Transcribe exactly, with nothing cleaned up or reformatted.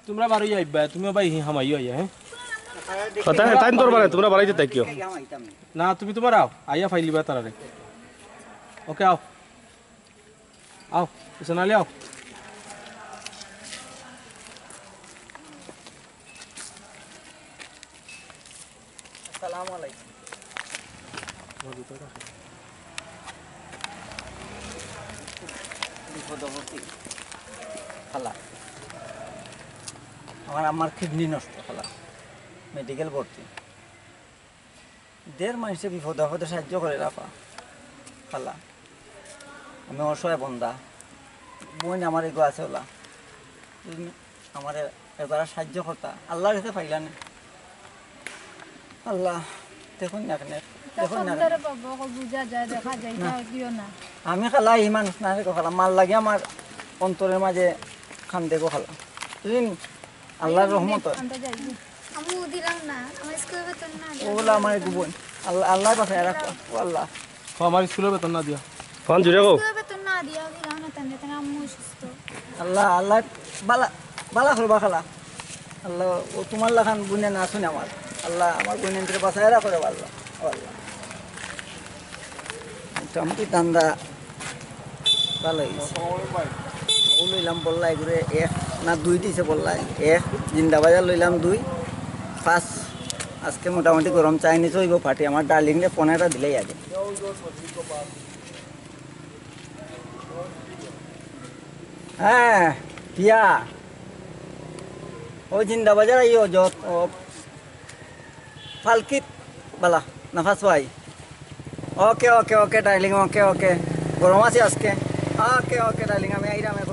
তুমরা বারইয়া আইবা, তুমিও ভাই হি হামাইও আইয়া, হ্যাঁ? কথা, তাইন তোর বারে, তুমরা বাড়াইতে থাকিও। না, তুমি তুমার আও, আইয়া ফাইলিবা তারারে। ওকে, আও। আও, হোসেন আলী, আও। আসসালামু আলাইকুম। বিপদে পড়ছি। খালা। আমার আম্মার কিডনি নষ্ট, খালা। মেডিকেল ভর্তি। দের মাইনষে বিপদে আপদে সাহায্য করে রাখা। খালা। আমি অসহায় বন্দা। বইন আমার এগো আছে ওলা। তুমি আমারে এবার সাহায্য করতা। আল্লার গেছে পাইলা না। আল্লা, দেখইন না কেনে, দেখইন না কেনে। বাবা, বুঝা যায়, দেখা যায়, না। দিও না। আমি খালা ই মানুষ না রে গো খালা, মার লাগি আমার অন্তরের মাঝে কান্দে গো খালা। বুঝছইন? আল্লার রহমত অয়। আমরা যাই। আমি দিলাম না, আমার স্কুলের বেতন না দিলাম। ওলা আমার এগো বইন। আল্লা, আল্লায় বাঁচায় রাখো, ও আল্লা। ও, আমার স্কুলের বেতন না দিয়া। ফোন জুড়ে গো। স্কুলের বেতন না দিয়া দিলাম না, তাহলে তাহলে আম্মু অসুস্থ। আল্লা, আল্লা, বালা, বালা করবা খালা। আল্লা, ও তুমার লাখান বইন না শুনে আমার। আল্লা, আমার বইন এনতে বাঁচায় রাখো রে আল্লা। ও আল্লা। মোটামুটি ধান্দা ভালো হয়েছে। ও লইলাম বললা এগুলো এক না দুই দিছে বললা এক, জিন্দাবাজার লইলাম দুই, পাঁচ। আজকে মোটামুটি গরম চাইনিজ হইব পার্টি। আমার ডার্লিং রে পনেরোটা দিলেই আগে। হ্যাঁ, পিয়া। ও জিন্দাবাজার আইও যত, ও ফালকিত বালা, নাফাস ভাই। ওকে, ওকে, ওকে, ডার্লিং, ওকে, ওকে। গরম আছে আজকে। ওকে, ওকে, ডার্লিং, আমি আইরাম এখন।